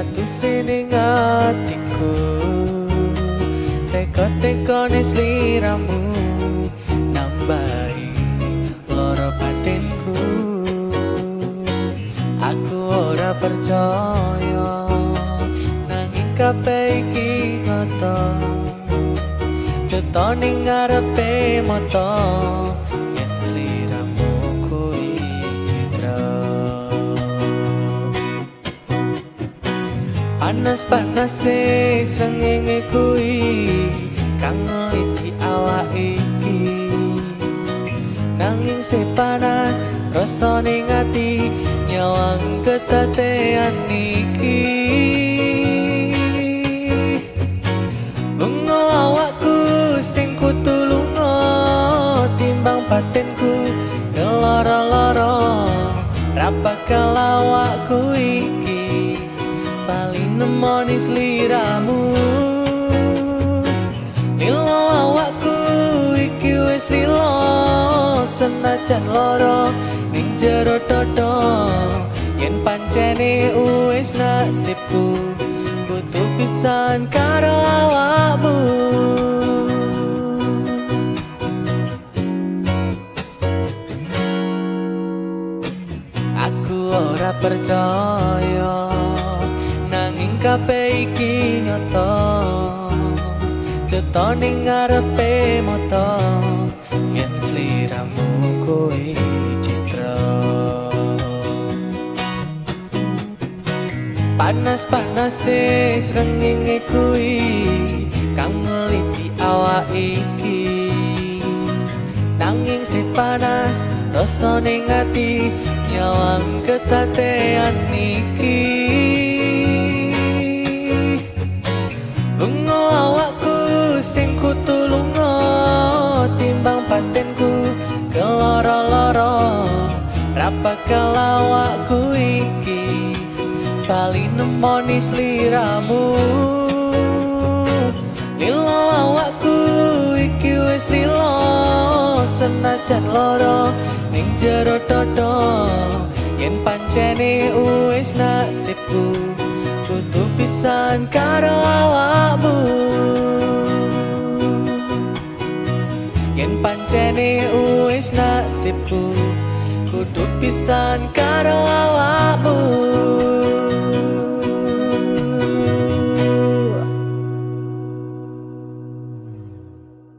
Status ning atiku, teko-tekone sliramu nambahi loro batinku. Aku ora percaya nanging kabeh iki nyata, cetha ning ngarepe mata yen sliramu kuwi citra. Panas-panase srengenge kuwi kang ngliti awak iki, nanging se panas rasane ati nyawang ketatean iki. Lunga awakku sing kudu lunga timbang batinku keloro-loro, ra bakal awakku iki paling nemoni sliramu. Lilo awakku iki wis lilo senajan loro ning jero dada, yen pancene wis nasibku kudu pisan karo awakmu. Aku ora percaya nanging kabeh iki nyata, cetha ning ngarepe mata yen sliramu kuwi citra. Panas-panase srengenge kuwi kang ngliti awak iki, nanging se panas rasane ati nyawang ketatean iki. Lunga awakku sing kudu lunga timbang batinku keloro-loro, ra bakal awakku iki bali nemoni sliramu. Lilo awakku iki wis lilo senajan loro ning jero dada, yen pancene wis nasibku kudu pisan karo awakmu. Yen pancene wis nasibku kudu pisan karo awakmu.